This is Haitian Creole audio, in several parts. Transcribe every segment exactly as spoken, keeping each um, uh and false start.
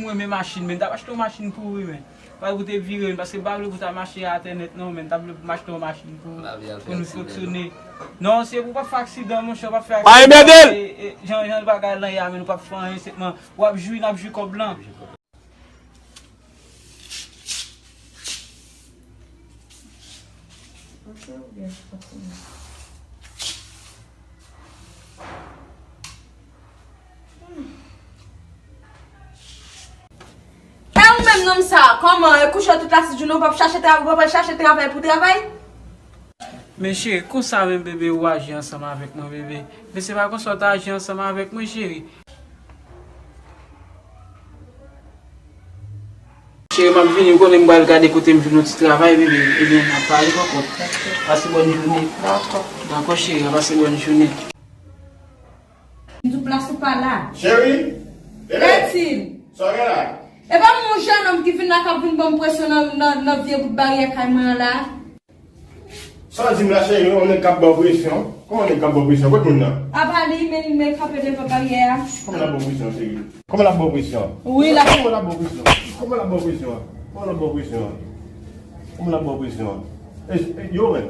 Renmen machin, men m t ap achte yon machin pou ou wi, men. Pa pou te vire, men, paske m pa vle pou ta mache atè nèt, non, men m t ap vle pou m achte yon machin pou, pou nou fonksyone. Non, se pou w pa fè aksidan, monchè, w pa fè aksidan. Pa enmède l! E, e, jan, jan bagay lan ye a, men nou p ap fè anyen, senpman, w ap jwi, n ap jwi kòb lan. Ok, oubyen kontinye. E ou menm nonm sa, kòman, e kouche tout lasent jounen, ou p ap chache travay, ou p ap al chache travay pou travay? Men cheri, konsa menm bebe ou aji ansanm avèk mwen bebe. Men se pa konsa w ta aji ansanm avèk mwen cheri. Cheri, m ap vini, ou konnen m pral gade kote m jwenn yon ti travay bebe. Ebyen, n ap pale ankò. Pase bòn jounen. Dakò. Dakò cheri, pase bòn jounen. M di w plas ou pa la. Cheri! Bebe! Bertine! Sa w gen la? E pa m yon jennonm ki vin la k ap vin ban m presyon nan, nan, nan vye bout baryè kay mwen an la? Sa w di m la cheri, yon nèg k ap ba w presyon? Kòman nèg k ap ba w presyon? Kot moun nan? Apa li, men, men kanpe devan baryè a. Kòman l ap ba w presyon cheri? Kòman l ap ba w presyon? Wi, l ap. Kòman l ap ba w presyon? Kòman l ap ba w presyon? Kòman l ap ba w presyon? Kòman l ap ba w presyon? E, e, yo menm.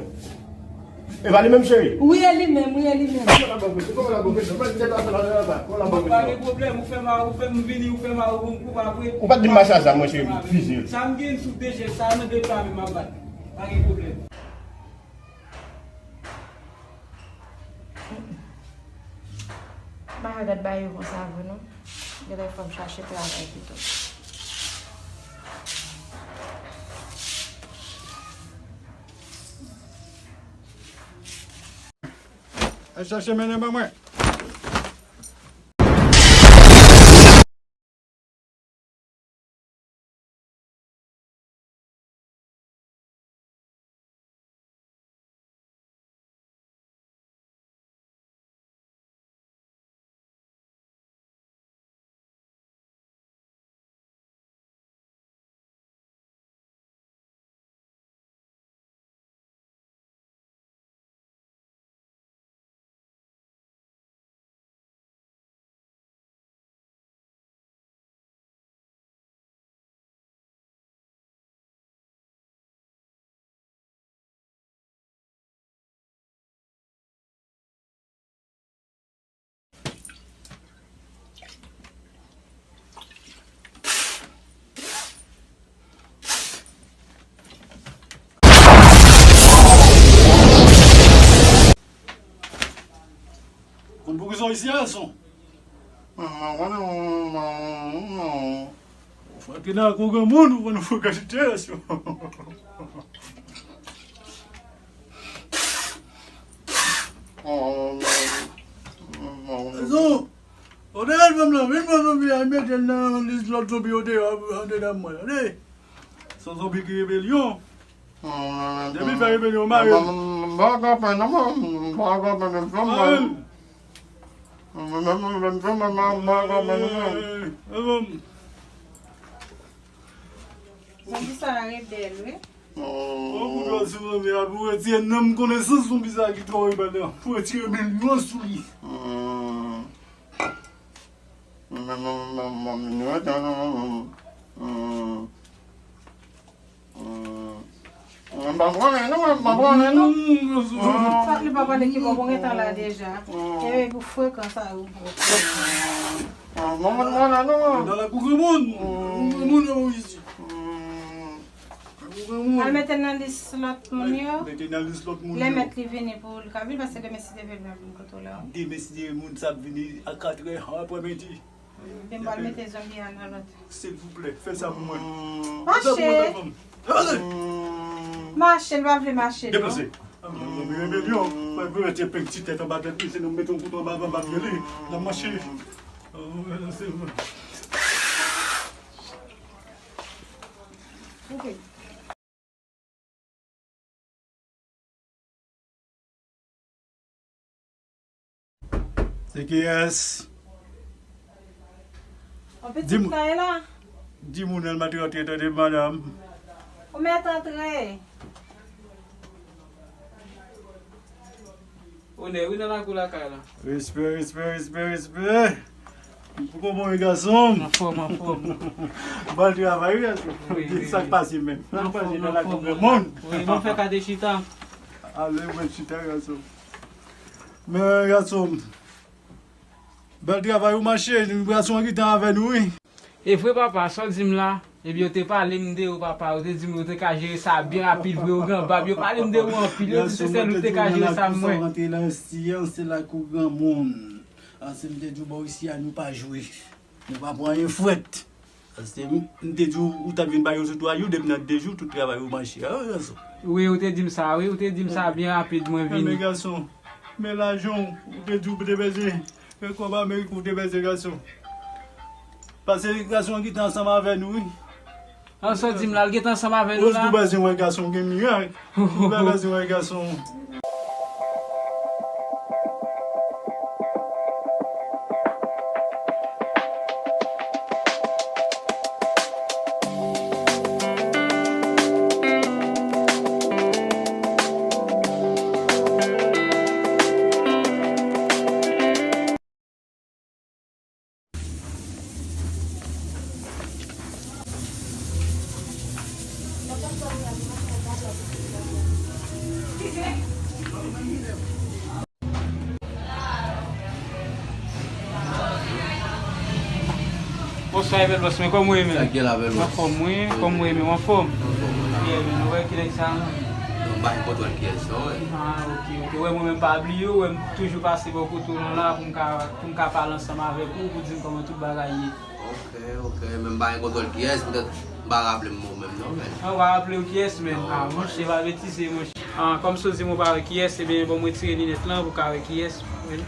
E pa li menm cheri? Wi, e li menm, wi, e li menm. Kòman l ap ba w presyon? Kòman l ap ba w presyon? Mwen, m te pa fè la, la, la, la. Kòman l ap ba w presyon? Pa gen pwoblèm, ou fè mal, ou fè m vini, ou fè mal, ou bon kou apre. Ou pa t di m mache a zam, mwen, cheri, m fiziye. Sa m gen sou de jès, sa nan de pla menm m ap bat. Pa gen pwoblèm. M pa ka gad bagay yo konsa vre non. Genlè fò m chache travay pito. Al chache mennen ban mwen. Konn poukisa w isi a, gason? Ou frape nan kou granmoun, ou konn frekante yo. Gason, ou te al fanm lan, vin pran zonbi a, mete l nan lis lòt zonbi yo deyò, andedan mwen, tande? Se yon zonbi ki rebelyon. Depi fè rebelyon, mare l. M pa konprann non, mwen. M pa konprann non, mwen. Mare l. M pa konprann non, mwen. Zonbi sa a rebèl, wi. Ou kout dwèt sou zonbi a pou retire nanm konesans zonbi sa a ki twò rebèl la. Pou retire milyon sou li. M pa konnen non, m pa konnen non. Fòk li pa konnen ki bò pou gentan la deja. E pou frekan sa yo. M pa konnen non. Nan la kou granmoun. Granmoun yo isi. Al mete l nan lis lòt moun yo. Mete nan lis lòt moun yo. Lè mèt li vini pou l ka vin, paske demen si Dye vle l va vin kote w la. Demen si Dye moun sa ap vini a katrè aprèmidi. Epi m pral mete zonbi a nan lòt. Silvouplè, fè sa pou mwen. Mache. Mache, l pa vle mache non. Deplase. Zonbi rebelyon. Mwen vle mete peng ti tèt anba tèt li, sinon m mete yon kouto anba, anba pye li. L ap mache. Ok. Se kiyès? Yon pitit kay la. Di moun al mèt rantre, tande madanm. Ou mèt antre. Onè wi nan lakou lakay la. Respè, respè, respè, respè. Ou konprann, wi, gason? Anfòm, anfòm. Bèl travay, wi, gason. Wi, wi, sa k pase menm? Sa k pase nan lakou granmoun? Wi, mwen fè kade chita. Ale, mwen chita, gason. Men, gason, bèl travay, ou mache, gason an gentan avè nou, wi. E vre, papa, sa w di m la? Ebyen, yo te pale m de ou, papa. Yo te di m yo te ka jere sa byen rapid, vre, ou gran bab. Yo pale m de ou anpil. Yo di se sèl ou te ka jere sa, mwen. Rantre nan siyans, se lakou granmoun. An, si m te di w bò isi a, nou pa jwe. Nou pa pran anyen frèt. Paske m, m te di w, ou t ap vin ba yo sou twa jou, depi nan de jou, tout travay ou mache. A, wi, gason. Wi, ou te di m sa, wi, ou te di m sa byen rapid, mwen vini. Men gason, men lajan w, ou te di w te bezwen. E kòb Amerik ou te bezwen, gason. Paske gason an gentan ansanm avè nou, wi. An, sa w di m la, l gentan ansanm avè nou la. Ou bezwen wè gason gen mirak. Ou bezwen wè gason. Bonswa, Bèl Bòs, men kòman w ye, men? Sa k gen la, Bèl Bòs? Anfòm, wi. Kòman w ye, men w anfòm? Anfòm, wi. Byen, men nou wè ki nèg sa, non? Non, m pa gen kontwòl kiyès, non, wi. Ah, ok, ok. Wè, mwen menm pa bliye w, wè, m toujou pase bò kote w la pou m ka, pou m ka pale ansanm avèk ou, pou di m kòman tout bagay ye. Ok, ok, men m pa gen kontwòl kiyès, poutèt m pa raple m ou menm non, men. An, w pa raple w kiyès menm? Non, ah, monchè, pa betize, monchè. Ah, kòm sa w di m ou pa wè kiyès, ebyen, bon, m retire linèt lan pou w ka wè kiyès, wi.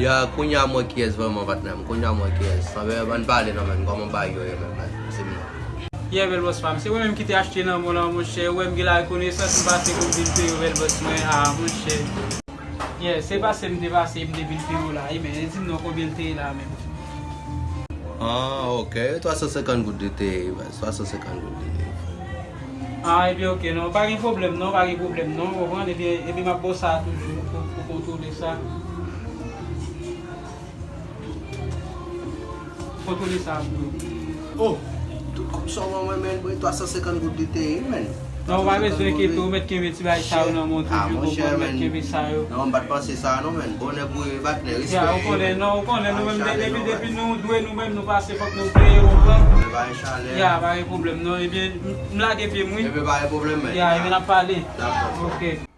Ya, kounye a m wè kiyès vrèman, patnè m. Kounye a m wè kiyès. Anben, ann pale non, menn. Kòman bagay yo ye, menn, menn? Di m non. Yeah, Bèl Bòs pa m. Se mwen menm ki te achte nan men w la, monchè. Ou wè m gen larekonesans, m pase pou m vin peye w, Bèl Bòs mwen. Ah, monchè. Yeah, se pase m te pase, m te vin peye w la. Wi, men, di m non konbyen l te ye la menm. Ah, ok. Twa san senkant goud li te ye, baz. Twa san senkant goud li te ye. Ah, ebyen, ok, non, pa gen pwoblèm, non, pa gen pwoblèm, non, ou konprann? Ebyen, ebyen, m ap ba w sa toujou, pou, pou kontwole sa. Kontwole sa, bro. Oh, tout kòb sa w ban mwen, men, bro, twa san senkant goud li te ye, men. Non, ou pa bezwen enkyete w, ou mèt kenbe ti bagay sa yo nan men w toujou, ou konprann, ou mèt kenbe sa yo. Non, m pa t panse sa, non, men. Bonè pou ou, patnè, respè. Ya, ou konnen, non, ou konnen, nou menm, depi, depi nou dwe nou menm, nou pase, fòk nou peye, ou konprann? Ya, pa gen pwoblèm, non, ebyen, m, m lage pye m, wi. Ebyen, pa gen pwoblèm, men. Ya, ebyen, n ap pale. Dakò. Ok.